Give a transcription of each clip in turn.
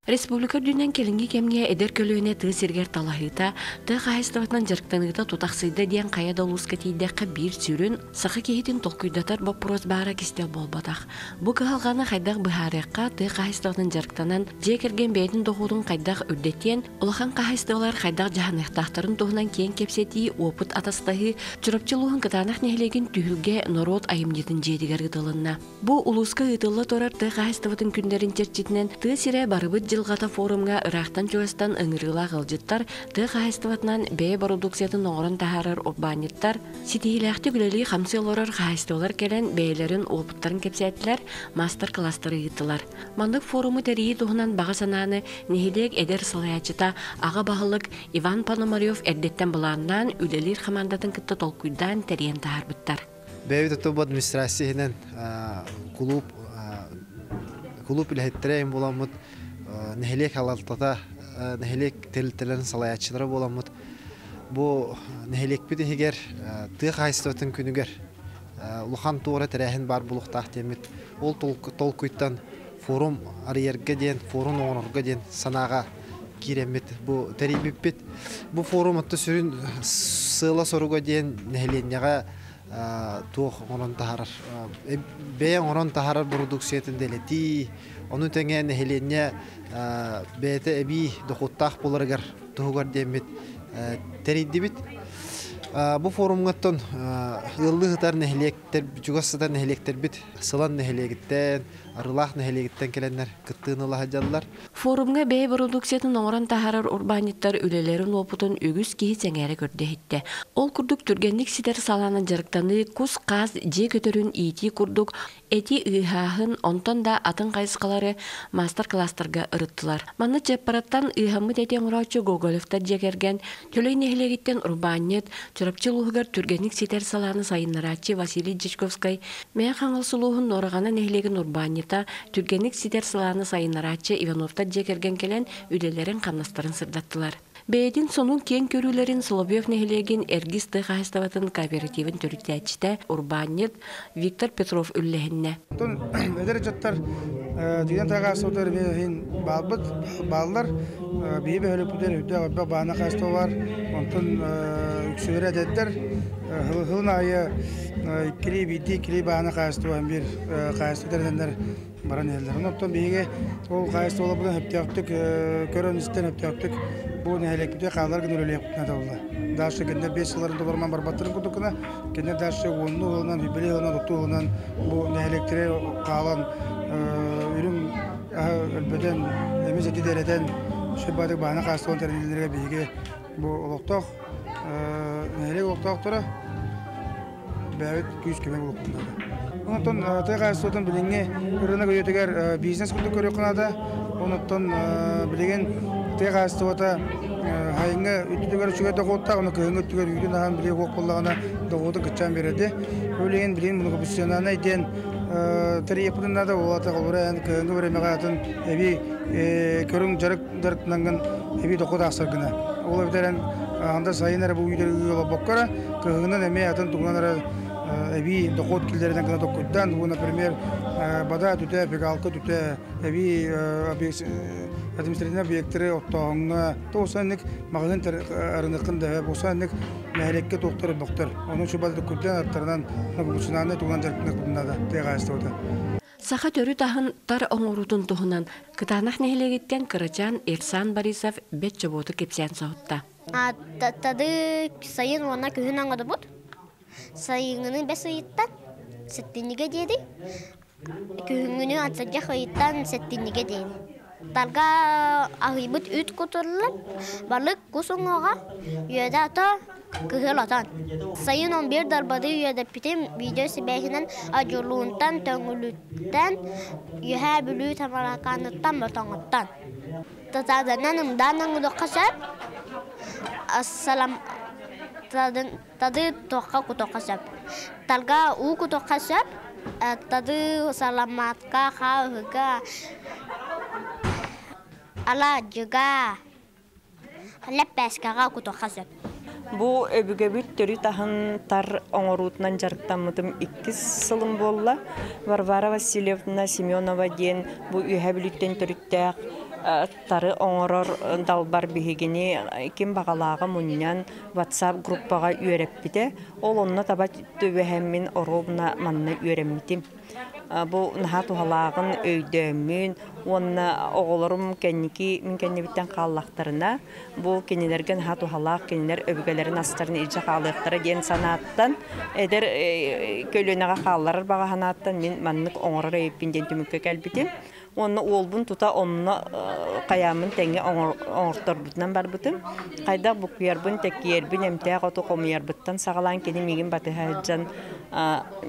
Республика үрдүнэн кэлиҥҥи кэмҥэ эдэр көлүөнэ тыа сиригэр талаһыыта, тыа хаһаайыстыбатынан дьарыктаныыта тутахсыйда диэн хайа да улууска тиийдэххэ биир сүрүн, саха киһитин толкуйдатар боппуруос баара кистэл буолбатах. Бу кыһалҕаны хайдах быһаарыахха, тыа хаһаайыстыбатын дьарыктанан, дьиэ кэргэн бэйэтин дохуотун хайдах үрдэтиэн, улахан хаһаайыстыбалар хайдах дьаһаныахтаахтарын туһунан киэҥ кэпсэтии, уопут атастаһыы Чурапчы улууһун Кытаанах нэһилиэгин Түһүлгэ норуот айымньытын дьиэтигэр ыытылынна. Бу улууска ыытылла турар тыа хаһаайыстыбатын күннэрин чэрчитинэн Тыа сирэ барыбыт дьылҕата форумҥа ыраахтан-чугастан ыҥырыылаах ыалдьыттар, тыа хаһаайыстыбатынан бэйэ бородууксуйатын оҥорон таһаарар урбаанньыттар, ситиһиилээхтик үлэлии-хамсыы олорор хаһаайыстыбалар кэлэн бэйэлэрин уопуттарын кэпсээтилэр, маастар-кылаастары ыыттылар. Маннык форуму тэрийии туһунан баҕа санааны нэһилиэк эдэр салайааччыта аҕа баһылык Иван Пономарев эрдэттэн былааннаан, үлэлиир хамаандатын кытта толкуйдаан тэрийэн таһаарбыттар. Бэйэбит оттон бу администрация иһинэн кулууп кулууп үлэһиттэрэ эҥин буоламмыт нэһилиэк салалтата нэһилиэк тэрилтэлэрин салайааччылара буоламмыт бу нэһилиэкпит иһигэр тыа хаһаайыстыбатын күнүгэр улахан туора тэрээһин баар буолуохтаах диэммит ол толкуйтан форум арыйарга диэн форум оҥорорго диэн санааҕа киирэммит бу тэрийбиппит. Бу форум отто сүрүн сыала-соруга диэн нэһилиэнньэҕэ туох оҥорон таһаарар бэйэ оҥорон таһаарар бородууксуйатын дэлэтии, ону тэҥэ нэһилиэнньэ бэйэтэ эбии дохуоттаах буоларыгар туһугар диэммит тэрийдибит. Бу форумҥа ыаллыы сытар нэһилиэктэр, чугас сытар нэһилиэктэрбит Сылан нэһилиэгиттэн, Арыылаах нэһилиэгиттэн кэлэннэр кыттыыны ыла сылдьаллар. Форумҥа бэйэ бородууксуйатын оҥорон таһаарар урбаанньыттар үлэлэрин уопутун үгүс киһи сэҥээрэ көрдө-иһиттэ. Ол курдук түргэнник ситэр салаанан дьарыктаныы, кус-хаас, дьиэ көтөрүн иитии курдук эти ыыһааһын, онтон да атын хайысхалары маастар-кылаастарга ырыттылар. Манна Чыаппараттан ыыһаммыт эти оҥорооччу Гоголевтар дьиэ кэргэн, Төлөй нэһилиэгиттэн урбаанньыт, Чурапчы улууһугар түргэнник ситэр салааны сайыннарааччы Василий Дьячковскай, Мэҥэ Хаҥалас улууһун Нуораҕана нэһилиэгин урбаанньыта, түргэнник ситэр салааны сайыннарааччы Ивановтар дьиэ кэргэн кэлэн үлэлэрин-хамнастарын сырдаттылар. Бэйэтин сонун киэҥ көрүүлэрин Соловьев нэһилиэгин Эргис тыа хаһаайыстыбатын кооперативын төрүттээччитэ, урбаанньыт Виктор Петров үллэһиннэ. Оттон эдэр ыччаттар дигэн таҕаастыбытыгар иһин баалбыт бааллар. Биһи бөһүөлэкпитигэр үрдээх элбэх баана хаастыба бар. Онтон үксүлэрэ эдэрдэр. Хылын аайы иккилии биирдии иккилии баана хаастыба биир хаастыба тэринэннэр баран иһэллэр. Онтон биһиги ол хаастыбаларбытын сөптөөхтүк көрөн-истэн сөптөөхтүк бу нэһилиэкпитигэр хаалар гына үлэлиэхпитин наада. Дальше кинилэр 5 сылларын толоруман барбаттарын курдук гына Кинилэр дальше уоннуу сылынан, юбилей сылынан, оттуу сылынан бу нэһилиэктэри хаалан үрүҥ аһы өлбөтөн, эмис эти дэлэтэн, сүр баана хаастыбан тэриллэргэ биһиги бу олохтоох нэһилиэк олохтоохторо бэйэбит күүс-көмө булуохпут наада. Онтон тыа хаһаайыстыбатын билиҥҥи рынок үйэтигэр бизнес курдук көрүөххэ наада. Онуттан билигин тыа хаһаайыстыбата сайыҥҥы өттүгэр үчүгэй дохуоттаах, ону кыһыҥҥы өттүгэр үүтүн аһан билиэ суох буоллаҕына дохуоту кыччаан биэрэрди. Билигин билигин многопрофессиональнай диэн тэрийиэхпитин наада. Ол аата холобура эн кыһыҥҥы времяҕа атын эбии көрүҥ дьарык дьарыктанаҥҥын эбии дохуот аахсар гына. Ол эбэтэр эн анда сайын эрэ бу үүтэр олорбокко эрэ кыһыҥҥынан эмиэ атын тугунан эрэ эбии дохуот киллэринэн гына токкуйдаан, бу, например, бада түтэ, фекалка түтэ, эбии административный объекттары оттооһуҥҥа тоҕусаннык маҕаһыын арыныаххын да босаннык нэһилиэккэ туохтар бөхтөр ону чубал курдан аттарынан многофункциональнай тугунан дьарыктаныахпытын наада тыа хаһаайыстыбата. Саха төрүт аһын тар оҥоруутун туһунан Кытаанах нэһилиэгиттэн кырачаан Эрсан Борисов бэт чобуоту кэпсээн соһутта. Тады сайын уонна күһүн оҥоробут. Сайыҥҥыны бэс ыйыттан сэттинньигэ диэри, күһүҥҥүнү атырдьах ыйыттан сэттинньигэ диэри. Тарга аһыйбыт үүт кутуллар, балык кус уҥуоҕа, үөдэ ото, кыһыл отон. Сайын 11 дарбады үөдэппитим видео сибээһинэн Одьулуунтан, Төҥүлүттэн, Үөһээ Бүлүү Тамаракааныттан, Ботоҥоттон. Татаарданан ымдаан оҥоруохха сөп. Ассалам Тады туохха кутуохха сөп. Тарга уу кутуохха сөп. Тады саламаатка, хааһыга, алаадьыга, лэппээскэҕэ кутуохха сөп. Бу өбүгэбит төрүт аһын тар оҥоруутунан дьарыктаммытым иккис сылым буолла. Варвара Васильевна Семенова диэн бу Үөһээ Бүлүүттэн төрүттээх тары оҥорор далбар биһигини ким баҕалааҕы мунньан WhatsApp группаҕа үөрэппитэ. Ол онно таба түбэһэммин оруобуна манна үөрэммитим. Бу наһаа туһалааҕын өйдөөммүн уонна оҕолорум кэнники мин кэннибиттэн хааллахтарына, бу кинилэргэ наһаа туһалаах, кинилэр өбүгэлэрин астарын илдьэ хаалыахтара диэн санааттан, эдэр көлүөнэҕэ хаалларар баҕа санааттан мин маннык оҥорор эбиппин диэн түмүккэ кэлбитим. Уонна уолбун тута онно хайааммын тэҥҥэ оҥорторбутунан барбытым. Хайдах буккуйарбын, тэккийэрбин, эмтээх оту хомуйарбыттан саҕалаан кини миигин батыһа сылдьан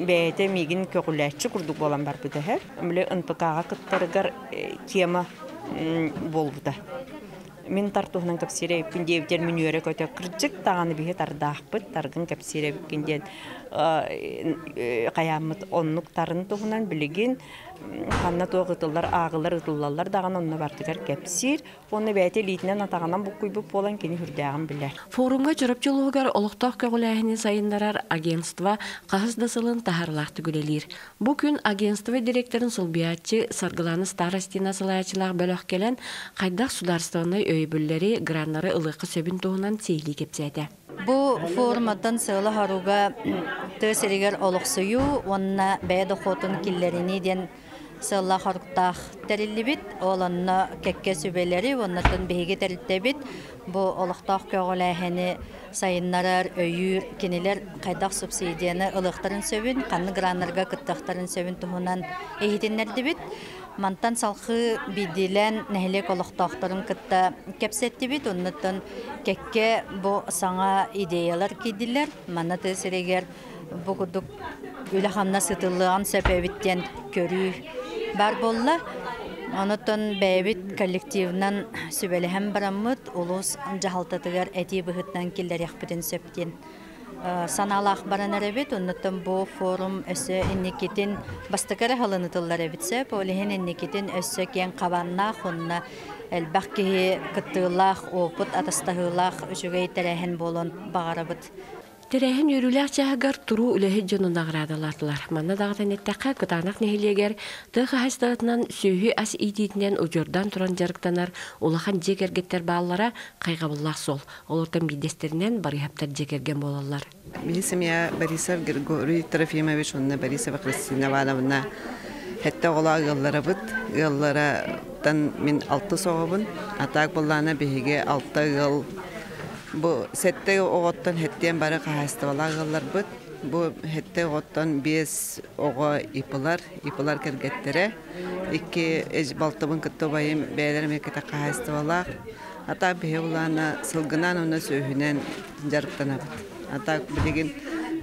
бэйэтэ миигин көҕүлээччи курдук буолан барбыта үһү. Били НПК-ҕа кыттарыгар тема буолбута. Мин тар туһунан кэпсиир эбиппин диэбитигэр мин үөрэ-көтө кырдьык даҕаны биһи тардаахпыт, таргын кэпсиир эбиккин диэн хайааммыт оннук тарын туһунан билигин ханна туох ытыллар ааҕылар ытыллаллар даҕаны онно бартыгар кэпсиир уонна бэйэтэ илиитинэн атаҕынан буккуйбут буолан кини сүрдээҕин билэр. Форумҥа Чурапчы улууһугар олохтоох көҕүлээһини сайыннарар агентство хаһыс да сылын таһаарыылаахтык үлэлиир. Бу күн агентство директорын солбуйааччы Саргылана Старостина салайааччылаах бөлөх кэлэн хайдах судаарыстыбаннай өйөбүллэри, граннары ылыахха сөбүн туһунан сиһилии кэпсээтэ. Бу форуматтан сыала-соруга тыа сиригэр олохсуйуу уонна бэйэ дохуотун киллэринии диэн сыаллаах-соруктаах тэриллибит. Ол онно кэккэ сүбэлэри уоннаттан биһиги тэрилтэбит бу олохтоох көҕүлээһини сайыннарар, өйүүр, кинилэр хайдах субсидияны ылыахтарын сөбүн, ханнык граннарга кыттыахтарын сөбүн туһунан иһитиннэрдибит. Мантан салхыы биирдиилээн нэһилиэк олохтоохторун кытта кэпсэттибит. Оннуттан кэккэ бу саҥа идеялар киирдилэр. Манна тыа сиригэр бу курдук үлэ-хамнас ыытыллыаҕын сөп эбит диэн көрүү баар буолла. Онуттан бэйэбит коллективынан сүбэлэһэн бараммыт улуус дьаһалтатыгар этии быһыытынан киллэриэхпитин сөп диэн санаалаах баран эрэбит. Оннуттан бу форум өссө инникитин бастакы эрэ сылын ытыллар эбит сөп. Ол иһин инникитин өссө киэҥ хабааннаах уонна элбэх киһи кыттыылаах, опыт атастаһыылаах үчүгэй тэрээһин буолуон баҕарабыт. Тэрээһин үөрүүлээх чааһыгар туруу үлэһит дьону наҕараадалаатылар. Манна даҕатан эттэххэ, Кытаанах нэһилиэгэр тыа хаһаайыстыбатынан сүөһү ас иитиитинэн удьуордаан туран дьарыктанар улахан дьиэ кэргэттэр бааллара хайҕабыллаах суол. Олортон биирдэстэринэн Барыыһаптар дьиэ кэргэн буолаллар. Биһи семья Борисов Григорий Трофимович уонна Борисова Христина Ивановна сэттэ оҕолоох ыалларабыт. Ыаллараттан мин алтыс оҕобун. А так буоллаҕына биһиги алта ыал Бу сэттэ оҕоттон сэттиэн бары хаһаайыстыбалаах ыалларбыт. Бу сэттэ оҕоттон биэс оҕо ИПлар, ИПлар кэргэттэрэ. Икки балтыбын кытта убайым бэйэлэрэ эмиэ кэтэх хаһаайыстыбалаах. А так биһи улаана сылгынан уонна сүөһүнэн дьарыктанабыт. А так билигин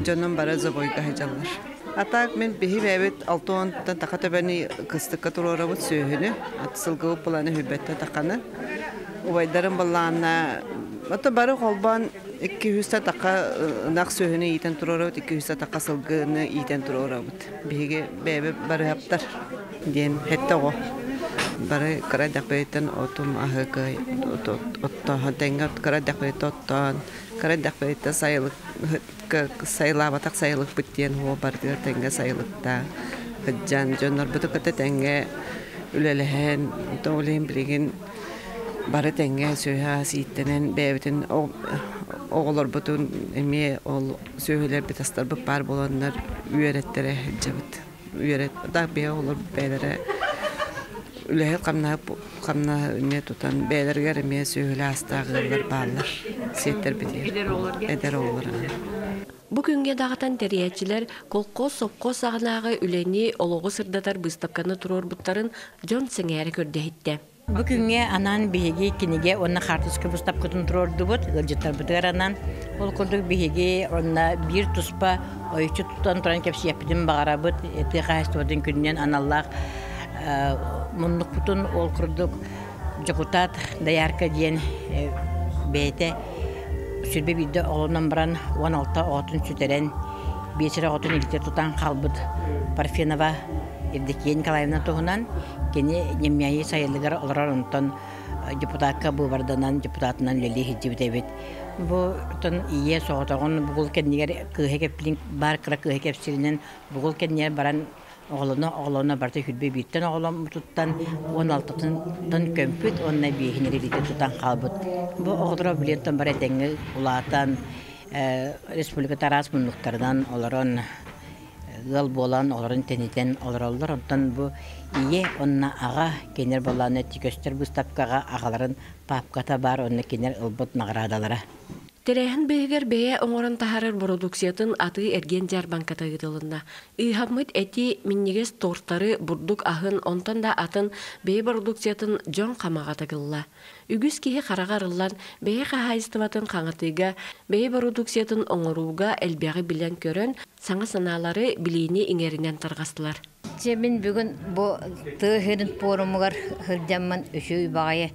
дьонум бары забойга сылдьаллар. А так мин биһи бэйэбит алта уонтан таха төбөнү кыстыкка туруорабыт сүөһүнү. Сылгыбыт былааны хүлбэттэ таханы. Убайдарым былаанна ото бары холбоон 200 таха ынах сүөһүнү иитэн туруорабыт, 200 таха сылгыны иитэн туруорабыт. Биһиги бэйэбит барыһаптар диэн хэттэ оҕо. Бары кыра дэхпэриттэн отум аһы оттооһон тэҥҥэ кыра дэхпэриттэн оттоон, кыра дэхпэриттэн сайылык сайылаабатах сайылыкпыт диэн уо барытыгар тэҥҥэ сайылыктаах сылдьан дьоннорбуту кытта тэҥҥэ үлэлэһэн ол иһин билигин бары тэҥҥэ сүөһү-ас ииттэнэн бэйэбитин оҕолорбутун эмиэ ол сүөһүлэрбит астарбыт баар буоланнар үөрэттэрэ сылдьабыт үөрэт да биһи оҕолор бэйэлэрэ үлэһит хамнаһы хамнаһы эмиэ тутан бэйэлэригэр эмиэ сүөһүлээх астаах ыаллар бааллар сиэттэрбитигэр эдэр оҕолор Бу күҥҥэ даҕатан тэрийээччилэр колхоз, сопхуос саҕанааҕы үлэни, олоҕу сырдатар быыстапканы туруорбуттарын дьон сэҥээрэ көрдөһүттэ. Бу күҥҥэ анаан биһиги кинигэ уонна хаартыска быыстапкатын туруордубут, ыалдьыттарбытыгар анаан. Ол курдук биһиги онно биир туспа ойуччу тутан туран кэпсиэхпитин баҕарабыт. Тыа хаһаайыстыбатын күнүнэн аналлаах муннукпутун ол курдук дьокутаат Доярка диэн бэйэтэ сүрбэ биирдэ оҕолонон баран 16 оҕотун сүтэрэн, биэс эрэ оҕотун илдьэ тутан хаалбыт Парфенова Евдокия Николаевна туһунан кини Ньэмньээйи сайылыгар олорор онтон депутакка быыбарданан депутатынан үлэлии сылдьыбыт эбит. Бу тон ийэ соҕотоҕун бугул кэннигэр кыыһа кэппилин баар кыра кыыһа кэпсиринэн бугул кэннигэр баран оҕолоно оҕолоно барыта хүрбэ бииртэн оҕоломмутуттан уон алтатыттан көмпүт уонна биэһин эрилитэ тутан хаалбыт. Бу оҕолоро билиэнтэн бары этэҥҥэ улаатан республика араас муннуктарынан олорон ыал буолан олорон тэнитэн олороллор. Онтон бу ийэ уонна аҕа кинилэр буоллаҕына көстөр быыстапкаҕа аҕаларын паапката баар уонна кинилэр ылбыт наҕараадалара. Тэрээһин быыһыгар бэйэ оҥорон таһаарар бородууксуйатын атыы-эргиэн дьаарбаҥката ыытылынна. Ыыһаммыт эти, минньигэс тортары, бурдук аһын, онтон да атын бэйэ бородууксуйатын дьон хамаҕа тыгылла. Үгүс киһи хараҕа арыллан, бэйэ хаһаайыстыбатын хаҥатыыга, бэйэ бородууксуйатын оҥорууга элбэҕи билэн-көрөн, саҥа санаалары, билиини иҥэринэн тарҕастылар. Дьэ мин бүгүн бу тыа сирин пуорумугар сылдьаммын үчүгэй баҕайы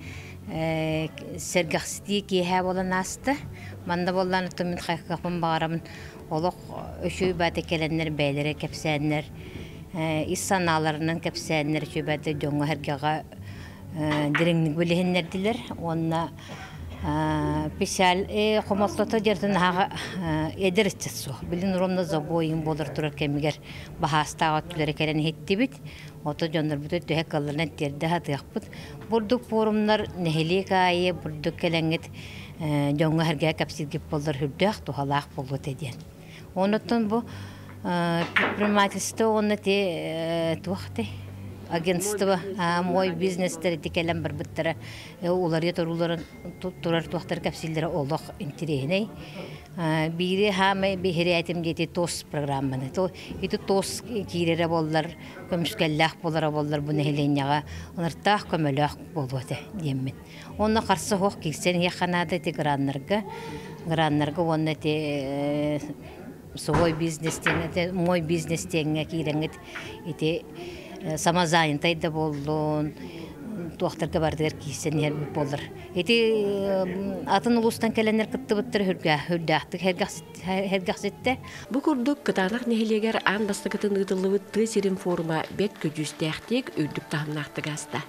сэргэхситии киэһэ буолан ааста. Манна буоллаан оттон мин хайҕыахпын баҕарабын олох үчүгэй баҕайытык кэлэннэр бэйэлэрэ кэпсээннэр ис санааларынан кэпсээннэр үчүгэй баҕайытык дьоҥҥо-сэргэҕэ дириҥник билиһиннэрдилэр уонна печаль хомолтото дьэртэн аһаҕа эдэр ыччат суох. Билин ровно забойын буолар турар кэмигэр баһаастаах өттүлэрэ кэлэн иһиттибит. Ото дьоннорбутун төһө кыалларынан тиэрдэ сатыахпыт. Бурдук форумнар нэһилиэк аайы бурдук кэлэҥҥит дьоҥҥо-сэргэҕэ кэпсииргит буоллар үрдээх туһалаах буолуо этэ диэн. Онуттан бу предпринимательство уонна те туох те агентство мой бизнестер ити кэлэн барбыттара уларыйа туруларын турар туохтар кэпсииллэрэ олох интириэһинэй. Биири хаамай биһирээтим диэти ТОС программаны. Ити ТОС киирэрэ буоллар, көмүскэллээх буолара буоллар бу нэһилиэнньэҕэ ыныртаах көмөлөөх буолуо этэ диэммин. Онно харса суох киирсэн иһиэххэ наада ити граннарга, граннарга уонна ити свой бизнес диэн, мой бизнес диэҥҥэ киирэҥҥит ити самозанятай да буоллун, туохтарга барытыгар киирсэн иһэрбит буоллар. Ити атын улуустан кэлэннэр кыттыбыттар үрдээхтик сэргэхситтэ. Бу курдук Кытаанах нэһилиэгэр аан бастакытын ыытыллыбыт тыа сирин форума бэрт көдьүүстээхтик, үрдүк таһымнаахтык ааста.